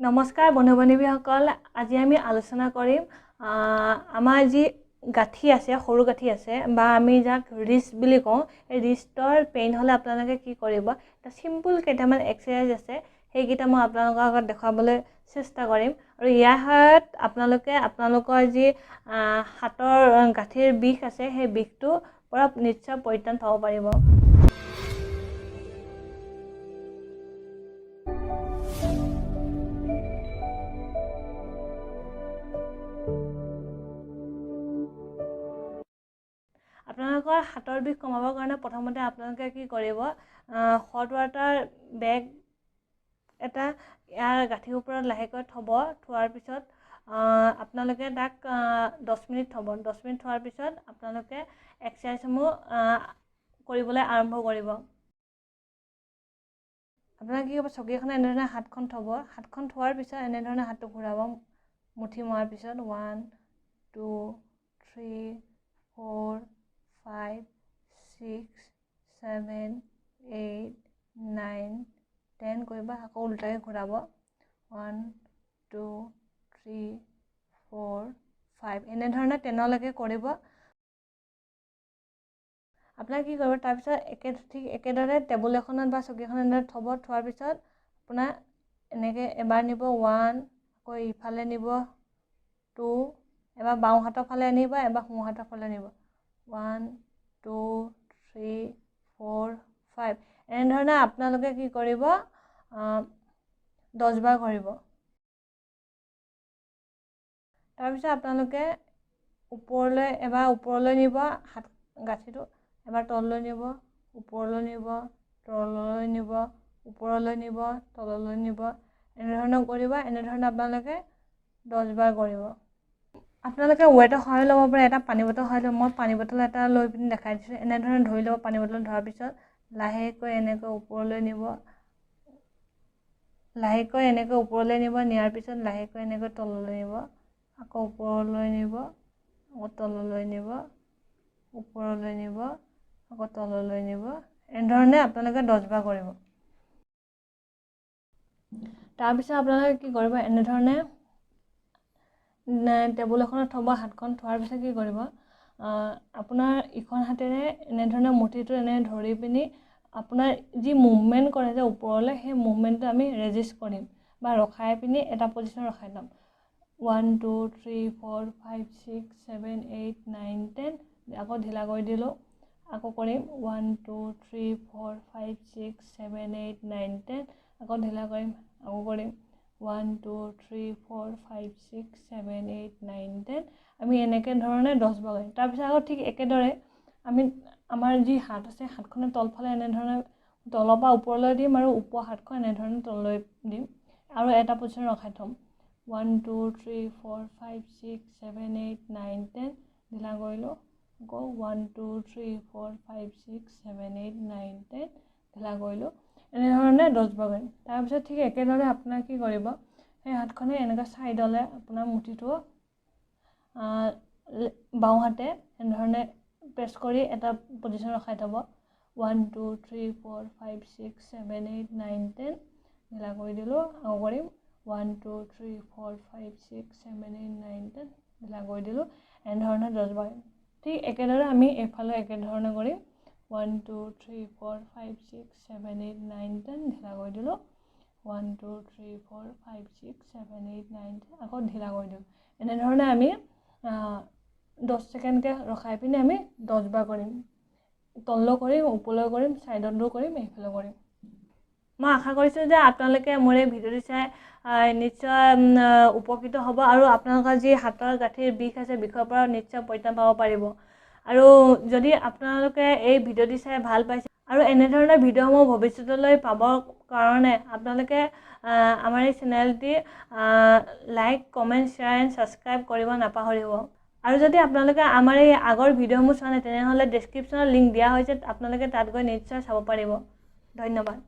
নমস্কাৰ বন্ধু বান্ধৱীসকল, আজি আমি আলোচনা কৰিম আমাৰ যি গাঁঠি আছে, সৰু গাঁঠি আছে বা আমি যাক ৰিষ্ট বুলি কওঁ, এই ৰিষ্টৰ পেইন হ'লে আপোনালোকে কি কৰিব। এটা চিম্পুল কেইটামান এক্সাৰচাইজ আছে, সেইকেইটা মই আপোনালোকৰ আগত দেখুৱাবলৈ চেষ্টা কৰিম। আৰু ইয়াৰ সহায়ত আপোনালোকে আপোনালোকৰ যি হাতৰ গাঁঠিৰ বিষ আছে, সেই বিষটোৰ পৰা নিশ্চয় পৰিত্ৰাণ পাব পাৰিব। আপোনালোকৰ হাতৰ বিষ কমাবৰ কাৰণে প্ৰথমতে আপোনালোকে কি কৰিব, হট ৱাটাৰ বেগ এটা ইয়াৰ গাঁঠিৰ ওপৰত লাহেকৈ থ'ব। থোৱাৰ পিছত আপোনালোকে তাক 10 মিনিট থ'ব। 10 মিনিট থোৱাৰ পিছত আপোনালোকে এক্সাৰচাইজসমূহ কৰিবলৈ আৰম্ভ কৰিব। আপোনালোকে কি কৰিব, চকী এখনত এনেধৰণে হাতখন থ'ব। হাতখন থোৱাৰ পিছত এনেধৰণে হাতটো ঘূৰাব। মুঠি মৰাৰ পিছত 1, 2, 3, 4, 5, 6, 7, 8, 9, 10 কৰিব। আকৌ ওলোটাকৈ ঘূৰাব, 1, 2, 3, 4, 5, এনেধৰণে 10লৈকে কৰিব। আপোনাক কি কৰিব, তাৰপিছত ঠিক একেদৰে টেবুল এখনত বা চকী এখনত এনেদৰে থ'ব। থোৱাৰ পিছত আপোনাৰ এনেকৈ এবাৰ নিব 1, আকৌ ইফালে নিব 2, এবাৰ বাওঁ হাতৰ ফালে আনিব, এবাৰ সোঁ হাতৰ ফালে নিব, 1, 2, 3, 4, 5, এনেধৰণে আপোনালোকে কি কৰিব, 10বাৰ কৰিব। তাৰপিছত আপোনালোকে ওপৰলৈ এবাৰ ওপৰলৈ নিব হাত গাঁঠিটো, এবাৰ তললৈ নিব, ওপৰলৈ নিব, তললৈ নিব, ওপৰলৈ নিব, তললৈ নিব, এনেধৰণে কৰিব। এনেধৰণে আপোনালোকে 10বাৰ কৰিব। আপোনালোকে ৱেটৰ সহায় ল'ব পাৰে, এটা পানী বটল সহায় ল'ব। মই পানী বটল এটা লৈ পিনি দেখাই দিছোঁ। এনেধৰণে ধৰি ল'ব। পানী বটল ধৰাৰ পিছত লাহেকৈ এনেকৈ ওপৰলৈ নিব, লাহেকৈ এনেকৈ ওপৰলৈ নিব। নিয়াৰ পিছত লাহেকৈ এনেকৈ তললৈ নিব, আকৌ ওপৰলৈ নিব, আকৌ তললৈ নিব, ওপৰলৈ নিব, আকৌ তললৈ নিব। এনেধৰণে আপোনালোকে 10বাৰ কৰিব। তাৰপিছত আপোনালোকে কি কৰিব, এনেধৰণে টেবুল এখনত থ'ব। হাতখন থোৱাৰ পিছত কি কৰিব, আপোনাৰ ইখন হাতেৰে এনেধৰণে মুঠিটো এনে ধৰি পিনি আপোনাৰ যি মুভমেণ্ট কৰে যে ওপৰলৈ, সেই মুভমেণ্টটো আমি ৰেজিষ্ট কৰিম বা ৰখাই পিনি এটা পজিশ্যন ৰখাই ল'ম। 1, 2, 3, 4, 5, 6, 7, 8, 9, 10, আকৌ ঢিলা কৰি দিলোঁ। আকৌ কৰিম 1, 2, 3, 4, 5, 6, 7, 8, 9, 10, আকৌ ঢিলা কৰিম। আকৌ কৰিম 1, 2, 3, 4, 5, 6, 7, 8, 9, 10। আমি এনেকৈ ধৰণে 10বাৰ কৰিম। তাৰপিছত আকৌ ঠিক একেদৰে আমি আমাৰ যি হাত আছে, হাতখনে তলফালে এনেধৰণে তলৰ পৰা ওপৰলৈ দিম আৰু ওপৰ হাতখন এনেধৰণে তললৈ দিম আৰু এটা পজিশ্যন ৰখাই থ'ম। 1, 2, 3, 4, 5, 6, 7, 8, 9, 10, ঢিলা কৰিলোঁ। আকৌ 1, 2, 3, 4, 5, 6, 7, 8, 9, 10, ঢিলা কৰিলোঁ। এনেধৰণে 10বাৰ কৰিম। তাৰপিছত ঠিক একেদৰে আপোনাৰ কি কৰিব, সেই হাতখনে এনেকৈ ছাইডলৈ আপোনাৰ মুঠিটো বাওঁ হাতে এনেধৰণে প্ৰেছ কৰি এটা পজিশ্যন ৰখাই থ'ব। 1, 2, 3, 4, 5, 6, 7, 8, 9, 10, ঢিলা কৰি দিলোঁ। আকৌ কৰিম 1, 2, 3, 4, 5, 6, 7, 8, 9, 10, ঢিলা কৰি দিলোঁ। এনেধৰণে 10বাৰ। ঠিক একেদৰে আমি এইফালে একেধৰণে কৰিম। 1, 2, 3, 4, 5, 6, 7, 8, 9, 10, ঢিলা কৰি দিলোঁ। 1, 2, 3, 4, 5, 6, 7, 8, 9, 10, আকৌ ঢিলা কৰি দিওঁ। এনেধৰণে আমি 10 ছেকেণ্ডকৈ ৰখাই পিনি আমি 10বাৰ কৰিম। তললৈ কৰিম, ওপৰলৈ কৰিম, ছাইডতো কৰিম, এইফালেও কৰিম। মই আশা কৰিছোঁ যে আপোনালোকে মোৰ এই ভিডিঅ'টো চাই নিশ্চয় উপকৃত হ'ব আৰু আপোনালোকৰ যি হাতৰ গাঁঠিৰ বিষ আছে, বিষৰ পৰা নিশ্চয় পৰিত্ৰাণ পাব পাৰিব। আৰু যদি আপোনালোকে এই ভিডিঅ'টি চাই ভাল পাইছে আৰু এনেধৰণৰ ভিডিঅ'সমূহ ভৱিষ্যতলৈ পাবৰ কাৰণে আপোনালোকে আমাৰ এই চেনেলটি like, comment, share and subscribe কৰিব নাপাহৰিব। আৰু যদি আপোনালোকে আমাৰ এই আগৰ ভিডিঅ'সমূহ চোৱা নাই, তেনেহ'লে ডেছক্ৰিপশ্যনত লিংক দিয়া হৈছে, আপোনালোকে তাত গৈ নিশ্চয় চাব পাৰিব। ধন্যবাদ।